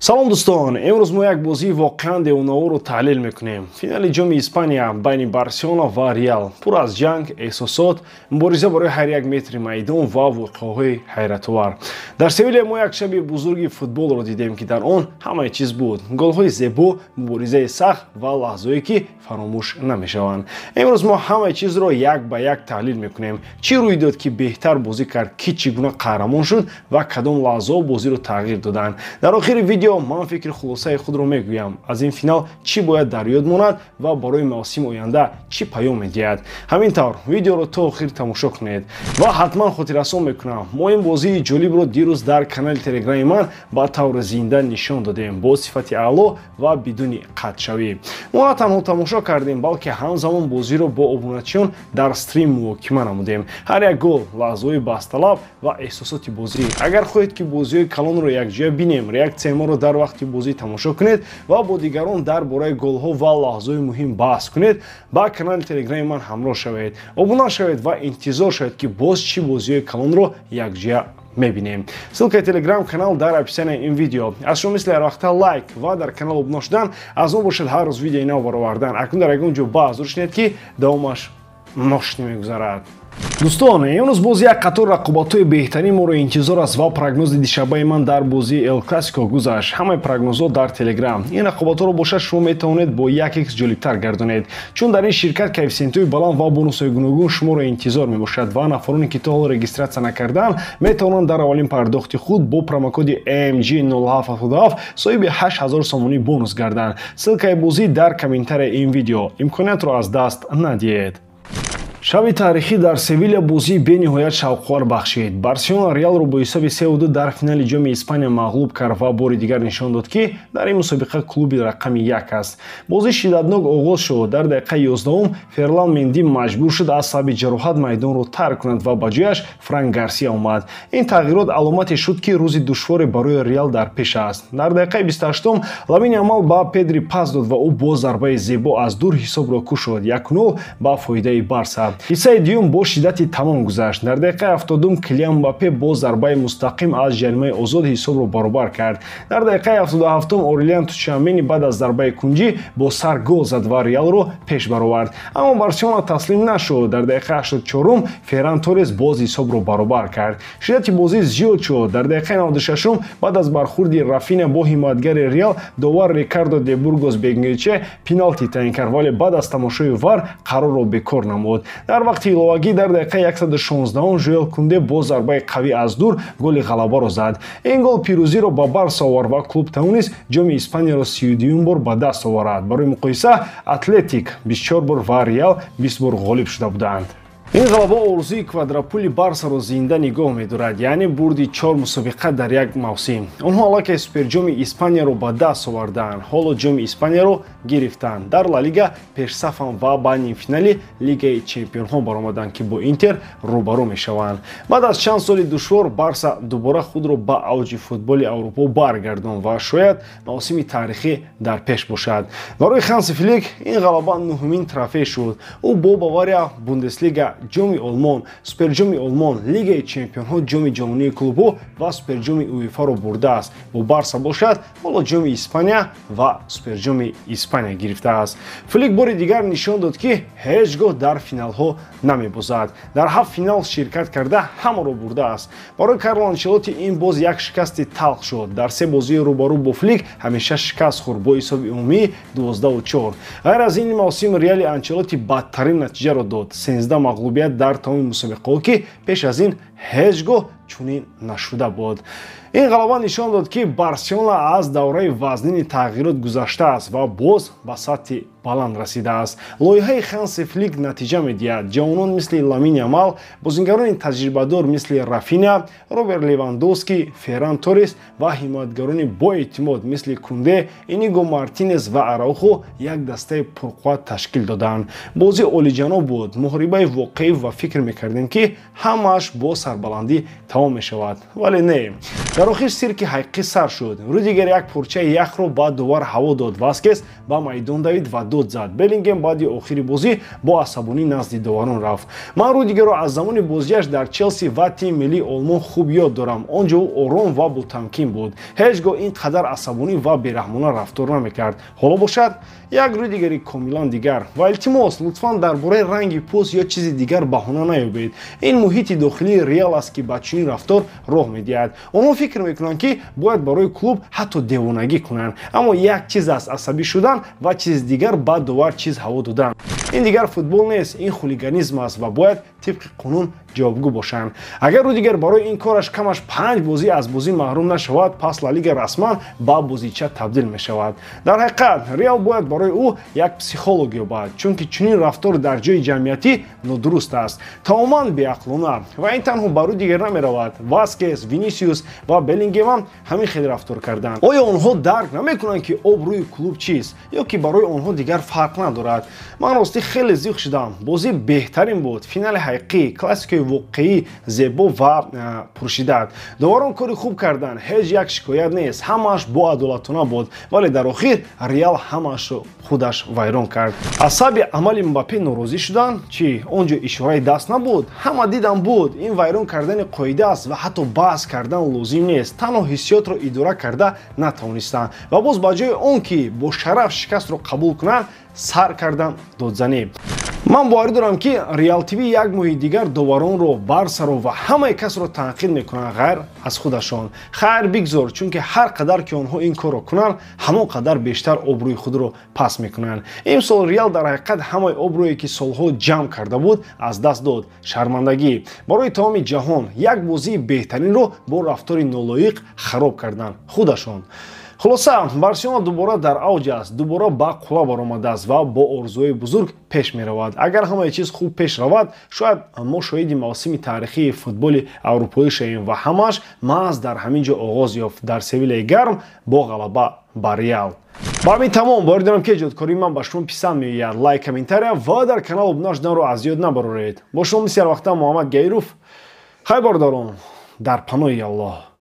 Салом дӯстон, имрӯз мо як бозии воқеан девонаворо таҳлил мекунем. Финали ҷоми Испания байни Барселона ва Реал пур аз ҷанг, эҳсосот, мубориза барои ҳар як метри майдон ва воқеаҳои ҳайратовар. Дар Севилия мо як шаби бузурги футболро дидем, ки дар он ҳамаи чиз буд: голҳои зебо, муборизаи сахт ва лаҳзое, ки фаромӯш намешаванд. Имрӯз мо ҳамаи чизро як ба як таҳлил мекунем. Чӣ рӯй дод, ки беҳтар бозӣ кард, ки чӣ гуна қаҳрамон шуд ва кадом лаҳзаҳо бозиро тағйир доданд. Дар охири видео ман фикри хулосаи худро мегӯям, аз ин финал чӣ бояд дар ёд монад ва барои мавсими оянда чӣ паём медиҳад. Ҳамин тавр видеоро то охир тамошо кунед ва ҳатман хотиррасон мекунам, мо ин бозии ҷолибро дирӯз дар канали телеграми ман ба таври зинда нишон додем бо сифати аъло ва бидуни қатъшавӣ. Мо на танҳо тамошо кардем, балки ҳамзамон бозиро бо обуначиён дар стрим муҳокима намудем. Ҳар як гол, лаҳзаҳои баҳсталаб ва эҳсосоти бозӣ. Агар хоҳед, ки бозиҳои калонро якҷоя бинем, реаксияи моро дар вақти бозӣ тамошо кунед ва бо дигарон дар бораи голҳо ва лаҳзаҳои муҳим баҳс кунед, ба канали телеграми ман ҳамроҳ шавед, обуна шавед ва интизор шавед, ки боз чӣ бозиҳои калонро якҷоя мебинем. Ссылкаи телеграм канал дар описанияи ин видео. Аз шумо мисли ҳар вақта лайк ва дар канал обуна шудан, аз мо бошад ҳар рӯз видеои нав баровардан. Акнун дар ягон ҷо баҳс рӯшнед, ки давомаш мошни мегузарад. Дӯстон, имрӯз боз як қатор рақобатҳои беҳтарин моро интизор аст ва прогнози дишабаи ман дар бозии Эл Классико гузашт. Ҳамаи прогнозҳо дар Телеграм. Ин рақобатҳоро бошад шумо метавонед бо 1x ҷолибтар гардонед, чун дар ин ширкат коэффисиентҳои баланд ва бонусҳои гуногун шуморо интизор мебошад ва нафароне, ки то ҳол регистратсия накардаанд, метавонанд дар аввалин пардохти худ бо промокоди MG0777 соҳиби 8000 сомонӣ бонус гарданд. Ссылкаи бозӣ дар комментарияи ин видео. Имкониятро аз даст надиҳед. Шаби таърихӣ дар Севилия бозии бениҳоят шавқовар бахшид. Барселона Реалро бо ҳисоби 3-2 дар финали ҷоми Испания мағлуб кард ва бори дигар нишон дод, ки дар ин мусобиқа клуби рақами як аст. Бозӣ шиддатнок оғоз шуд. Дар дақиқаи 11-ум Ферлан Менди маҷбур шуд аз сабаби ҷароҳат майдонро тарк кунад ва ба ҷояш Франк Гарсия омад. Ин тағйирот аломате шуд, ки рӯзи душворе барои Реал дар пеш аст. Дар дақиқаи 28-ум Ламин Ямал ба Педри пас дод ва ӯ бо зарбаи зебо аз дур ҳисобро кушод: 1-0 ба фоидаи Барса. Ҳиссаи дуюм бо шиддати тамом гузашт. Дар дақиқаи 70-ум Килиан Мбаппе бо зарбаи мустақим аз ҷаримаи озод ҳисобро баробар кард. Дар дақиқаи 77-ум Орелиан Тучамени баъд аз зарбаи кунҷӣ бо сар гол зад ва Реалро пеш баровард. Аммо Барселона таслим нашуд. Дар дақиқаи 84-ум Ферран Торрес боз ҳисобро баробар кард. Шиддати бозӣ зиёд шуд. Дар дақиқаи 96-ум баъд аз бархурди Рафиня бо ҳимоятгари Реал довар Рикардо де Бургос Бенгече пеналти таъин кард, вале баъд аз тамошои ВАР қарорро бекор намуд. Дар вақти иловагӣ дар дақиқаи 116-ум Жуэл Кунде бо зарбаи қавӣ аз дур голи ғалабаро зад. Ин гол пирӯзиро ба Барса овард ва клуб тавонист ҷоми Испанияро 32-юм бор ба даст оварад. Барои муқоиса, Атлетик 24 бор ва Реал 20 бор ғолиб шуда буданд. Ин ғалаба орзуи квадрапули Барсаро зинда нигоҳ медорад, яъне бурди чор мусобиқа дар як мавсим. Онҳо аллакай суперҷоми Испанияро ба даст овардаанд, ҳоло ҷоми Испанияро гирифтанд. Дар Ла Лига пешсафанд ва ба нимфинали Лигаи чемпионҳо баромаданд, ки бо Интер рӯбарӯ мешаванд. Баъд аз чанд соли душвор Барса дубора худро ба авҷи футболи Аврупо баргардонд ва шояд мавсими таърихӣ дар пеш бошад. Барои Ханси Флик ин ғалаба нуҳумин трофей шуд. Ӯ бо Бавария Бундеслига, ҷоми Олмон, суперҷоми Олмон, Лигаи чемпионҳо, ҷоми ҷаҳонии клубҳо ва суперҷоми УЕФАро бурдааст. Бо Барса бошад ҳоло ҷоми Испания ва суперҷоми Испания гирифтааст. Флик бори дигар нишон дод, ки ҳеҷ гоҳ дар финалҳо намебозад. Дар ҳафт финал ширкат карда ҳамаро бурдааст. Барои Карло Анчелотти ин боз як шикасти талх шуд. Дар се бозии рӯбарӯ бо Флик ҳамеша шикаст хӯрд бо ҳисоби умумии 12-4. Ғайр аз ин мавсим Реали Анчелотти бадтарин натиҷаро дод: 13 мағлубият дар тамоми мусобиқаҳо, ки пеш аз ин ҳеҷ гоҳ чунин нашуда буд. Ин ғалаба нишон дод, ки Барселона аз давраи вазнини тағйирот гузаштааст ва боз ба сатҳи баланд расидааст. Лоиҳаи Ханси Флик натиҷа медиҳад. Ҷавонон мисли Ламин Ямал, бозингарони таҷрибадор мисли Рафиня, Роберт Левандовски, Ферран Торрес ва ҳимоятгарони боэътимод мисли Кунде, Иниго Мартинес ва Араухо як дастаи пурқувват ташкил доданд. Бозӣ олиҷаноб буд, муҳорибаи воқеӣ ва фикр мекардем, ки ҳамааш бо сарбаландӣ тамом Тамом мешавад. Вале не, дар охир сирки ҳақиқӣ сар шуд. Рудигер як порчаи яхро ба довар ҳаво дод, Васкес ба майдон давид ва дод зад. Беллингем баъди охири бозӣ бо асабонӣ назди доварон рафт. Ман Рудигерро аз замони бозиаш дар Челси ва тими миллии Олмон хуб ёд дорам. Он ҷо ӯ ором ва ботамкин буд, ҳеҷ гоҳ ин қадар асабонӣ ва бераҳмона рафтор намекард. Ҳоло бошад, як Рудигери комилан дигар. Ва илтимос, лутфан дар бораи ранги пӯст ё чизи дигар баҳона наёбед. Ин муҳити дохилии Реал аст, ки ба чунин рафтор роҳ медиҳад. Онҳо фикр мекунанд, ки бояд барои клуб ҳатто девонагӣ кунанд. Аммо як чиз аст асабӣ шудан ва чизи дигар ба довар чиз ҳаво додан. Ин дигар футбол нест, ин хулиганизм аст ва бояд тибқи қонун ҷавобгӯ бошанд. Агар Рудигер барои ин кораш камаш 5 бозӣ аз бозӣ маҳрум нашавад, пас Ла Лига расман ба бозича табдил мешавад. Дар ҳақиқат, Реал бояд барои ӯ як психолог ёбад, чунки чунин рафтор дар ҷои ҷамъиятӣ нодуруст аст, тамоман беақлона. Ва ин танҳо ба Рудигер намеравад. Васкес, Винисиус ва Беллингем ҳам ҳамин хел рафтор карданд. Оё онҳо дарк намекунанд, ки обрӯи клуб чист, ё ки барои онҳо дигар фарқ надорад? Ман ростӣ хеле зиқ шудам. Бозӣ беҳтарин буд, финали ҳақиқӣ, классикаи воқеӣ, зебо ва пуршиддат. Доварон кори хуб карданд, ҳеҷ як шикоят нест, ҳамааш боадолатона буд, вале дар охир Реал ҳамаашро худаш вайрон кард. Аз сабаби амали Мбаппе норозӣ шуданд? Чӣ, он ҷо ишораи даст набуд? Ҳама дидам буд. Ин вайрон кардани қоида аст ва ҳатто баҳс кардан лозим нест. Танҳо ҳиссиётро идора карда натавонистанд ва боз ба ҷои он ки бо шараф шикастро қабул кунанд, сар кардан додзанӣ. Ман боварӣ дорам, ки Реал ТВ як моҳи дигар доваронро, Барсаро ва ҳамаи касро танқид мекунанд, ғайр аз худашон. Хайр, бигзор, чунки ҳар қадар ки онҳо ин корро кунанд, ҳамон қадар бештар обрӯи худро паст мекунанд. Имсол Реал дар ҳақиқат ҳамаи обрӯе, ки солҳо ҷамъ карда буд, аз даст дод. Шармандагӣ барои тамоми ҷаҳон. Як бозии беҳтаринро бо рафтори нолоиқ хароб карданд худашон. Хулоса, Барселона дубора дар авҷ аст, дубора ба қулла баромадааст ва бо орзуҳои бузург пеш меравад. Агар ҳамаи чиз хуб пеш равад, шояд мо шоҳиди мавсими таърихии футболи аврупоӣ шавем ва ҳамааш маҳз дар ҳамин ҷо оғоз ёфт, дар Севилаи гарм бо ғалаба ба Реал. Ба ҳамин тамом. Боварӣ дорам, ки эҷодкории ман ба шумо писанд меояд. Лайк, комментария ва дар канал обуна шуданро аз ёд набароред. Бо шумо мисли ҳарвақта Муҳаммад Гаиров. Хайр, бародарон, дар паноҳи Аллоҳ.